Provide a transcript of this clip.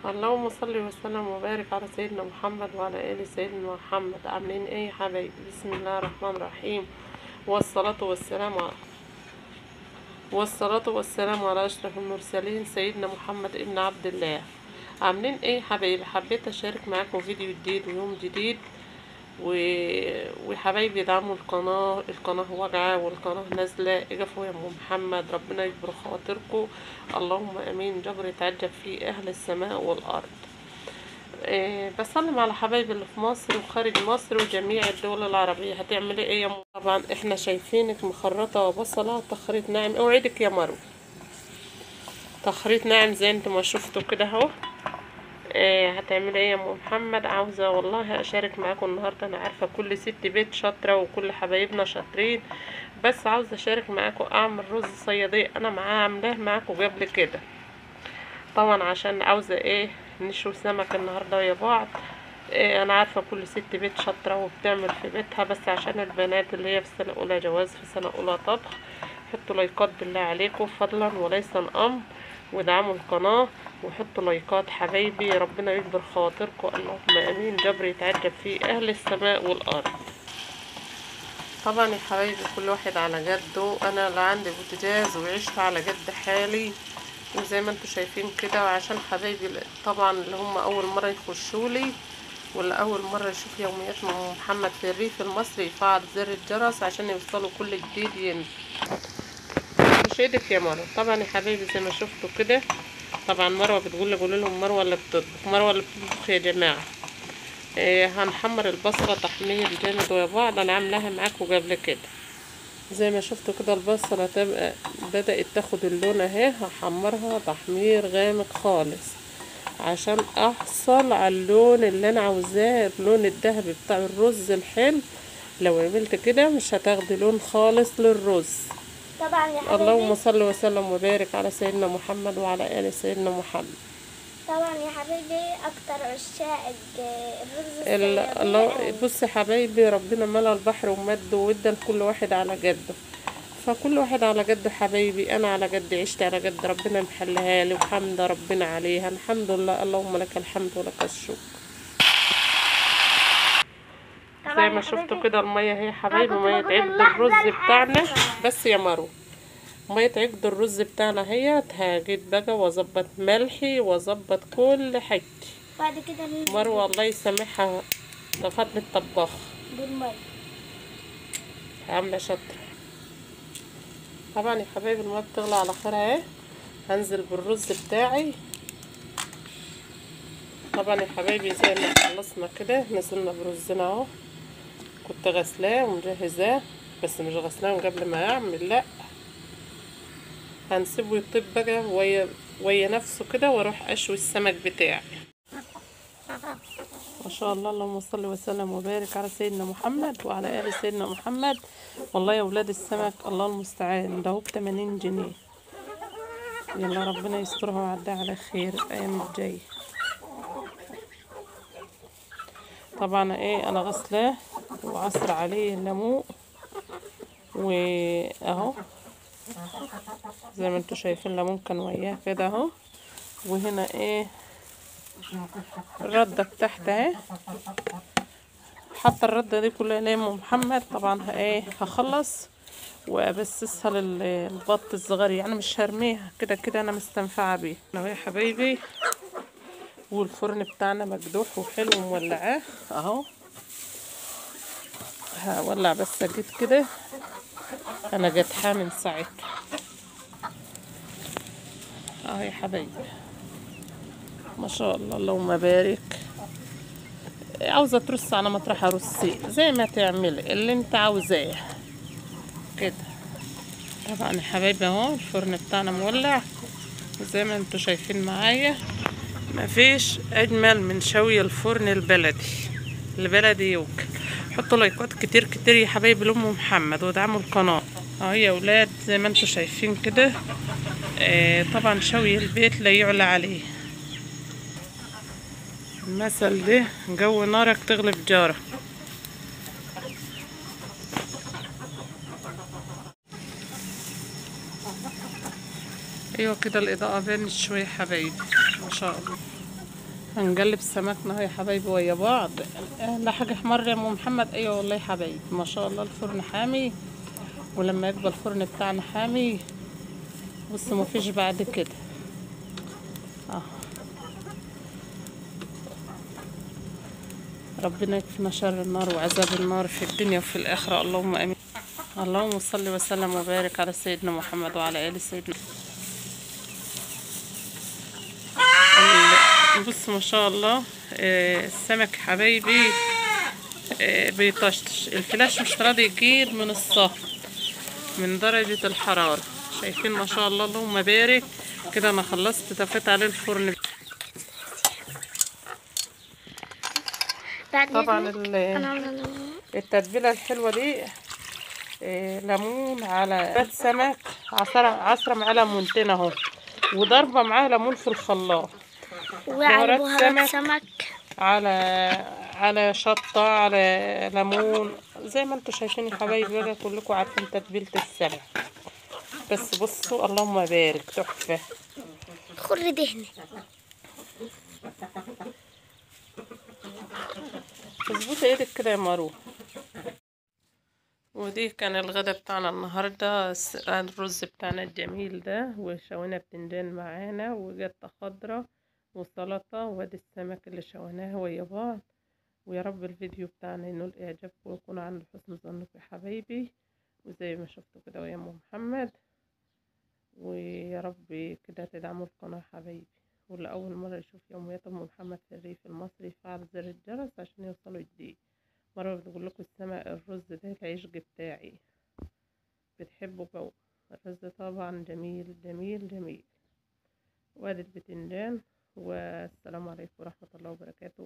اللهم صل وسلم وبارك على سيدنا محمد وعلى آل سيدنا محمد. عاملين ايه يا حبايبي؟ بسم الله الرحمن الرحيم، والصلاة والسلام على أشرف المرسلين سيدنا محمد ابن عبد الله. عاملين ايه يا حبايبي؟ حبيت اشارك معاكم فيديو جديد ويوم جديد وحبايبي ادعموا القناة، القناة واجعة والقناة نازلة. اقفوا يا ام محمد، ربنا يجبر خاطركم، اللهم امين. جبر يتعجب فيه اهل السماء والارض. بسلم على حبايبي اللي في مصر وخارج مصر وجميع الدول العربية. هتعملي ايه يا م... طبعا احنا شايفينك مخرطة وبصلة تخريط ناعم. اوعدك يا مروة تخريط ناعم زي انتم ما شفتوا كده اهو. هتعملي ايه يا ام محمد؟ عاوزه والله اشارك معاكم النهارده. انا عارفه كل ست بيت شاطرة وكل حبايبنا شاطرين، بس عاوزه اشارك معاكم اعمل رز صياديه. انا معاه عاملاه معاكم قبل كده طبعا، عشان عاوزه ايه نشوي سمك النهارده يا بعض. انا عارفه كل ست بيت شاطرة وبتعمل في بيتها، بس عشان البنات اللي هي في سنة اولى جواز، في سنة اولى طبخ، حطوا لايكات بالله عليكم فضلا وليس امر، ودعموا القناة وحطوا لايكات حبايبي، ربنا يجبر خواطركم، اللهم امين. جبر يتعجب فيه اهل السماء والارض. طبعا يا حبايبي كل واحد على جده، انا لا عندي بوتجاز وعشت على جد حالي وزي ما انتم شايفين كده. وعشان حبايبي طبعا اللي هم اول مرة يخشولي ولا اول مرة يشوف يوميات ام محمد في الريف المصري، يفعل زر الجرس عشان يوصلوا كل جديد ينزل. مش ايدك يا مروه. طبعا يا حبايبي زي ما شفتوا كده، طبعا مروه بتقول لي قولوا لهم مروه اللي بتطبخ، مروه اللي بتطبخ يا جماعة. هنحمر البصله تحمير جامد ويا بعض، انا عاملاها معاكم قبل كده. زي ما شفتوا كده البصله تبقى بدات تاخد اللون اهي، هحمرها تحمير غامق خالص عشان احصل على اللون اللي انا عاوزاه، اللون الذهبي بتاع الرز الحلو. لو عملت كده مش هتاخدي لون خالص للرز. طبعا يا حبايبي اللهم صل وسلم وبارك على سيدنا محمد وعلى آل سيدنا محمد. طبعا يا حبايبي اكتر عشاق الرز الصيادية. بص يا حبايبي، ربنا ملا البحر ومده وادى لكل واحد على جده، فكل واحد على جده حبايبي. انا على جد عشت على جد، ربنا محلها لي وحمد ربنا عليها، الحمد لله، اللهم لك الحمد ولك الشكر. زي ما شفتوا كده المية اهي يا حبايبي، مية عقد الرز بتاعنا. بس يا مروه مية عقد الرز بتاعنا اهي. هجيب بقى واظبط ملحي واظبط كل حاجتي بعد كده. مروه الله يسامحها طفتني الطباخ بالمية، عامله شاطرة. طبعا يا حبايبي المية بتغلى على خيرها اهي، هنزل بالرز بتاعي. طبعا يا حبايبي زي ما خلصنا كده نزلنا برزنا اهو، كنت غسلاه ومجهزاه، بس مش غسلاه قبل ما اعمل، لا هنسيبه يطيب بقى ويا نفسه كده، واروح اشوي السمك بتاعي. ما شاء الله، اللهم صل وسلم وبارك على سيدنا محمد وعلى ال سيدنا محمد. والله يا اولاد السمك الله المستعان، ده هو ب 80 جنيه. يلا ربنا يسترها ويعديها على خير الايام الجاية. طبعا ايه انا غسلاه وعصر عليه الليمون واهو زي ما انتم شايفين ليمون كان وياه كده اهو. وهنا ايه الردة بتاعتي اهي، حاطه الردة دي كلها لام محمد. طبعا ايه هخلص وابسسها للبط الصغير، يعني مش هرميها كده كده انا مستنفعه بيها. اهو يا حبايبي، والفرن بتاعنا مجدوح وحلو ومولعاه اهو. هولع بس اجيت كده، انا جاتحاه من ساعتها اهو يا حبايبي. ما شاء الله اللهم بارك. عاوزه ترص على مطرح رصي زي ما تعملي اللي انت عاوزاه كده. طبعا يا حبايبي اهو الفرن بتاعنا مولع زي ما انتوا شايفين معايا. مفيش اجمل من شوي الفرن البلدي، البلدي يوكل. حطوا لايكات كتير كتير يا حبايبي لام محمد وادعموا القناة. اهو يا اولاد زي ما انتوا شايفين كده. طبعا شوي البيت لا يعلى عليه. المثل ده جو نارك تغلب جارك. ايوه كده الاضاءة بانت شوية حبايبي ما شاء الله. هنقلب سمكنا اهو يا حبايبي ويا بعض. لا حاجة احمر يا ام محمد. ايوه والله يا حبايبي ما شاء الله الفرن حامي، ولما يبقى الفرن بتاعنا حامي بصوا مفيش بعد كده. ربنا يكفينا شر النار وعذاب النار في الدنيا وفي الاخرة، اللهم امين. اللهم صل وسلم وبارك على سيدنا محمد وعلى ال سيدنا. بص ما شاء الله السمك حبايبي بيطشطش. الفلاش مش راضي يجيب من الصهد من درجة الحرارة. شايفين ما شاء الله اللهم بارك كده. انا خلصت طفيت عليه الفرن. طبعا التتبيلة الحلوة دي ليمون على سمك، عصرة معاه ليمونتين اهو، وضربة معاه ليمون في الخلاط، وعلى بهارات سمك، على شطة، على ليمون، زي ما انتم شايفين يا حبايبي بقى كلكم عارفين تتبيلة السمك. بس بصوا اللهم بارك تحفة. خر دهني. اظبطي ايدك كده يا مروه. ودي كان الغدا بتاعنا النهارده، الرز بتاعنا الجميل ده، وشوينا بتنجان معانا، وجته خضرة، وسلطة، وادي السمك اللي شويناه ويا بعض. ويا رب الفيديو بتاعنا ينول اعجابكم ويكون عند حسن ظنكم يا حبايبي. وزي ما شفتوا كده ويا ام محمد، ويا رب كده تدعموا القناة يا حبايبي. واللي اول مرة يشوف يوميات ام محمد في الريف المصري يفعل زر الجرس عشان يوصلوا جديد. مرة بتقول لكم السمك الرز ده العشق بتاعي، بتحبه جو الرز طبعا جميل جميل جميل. وادي البتنجان. والسلام عليكم ورحمة الله وبركاته.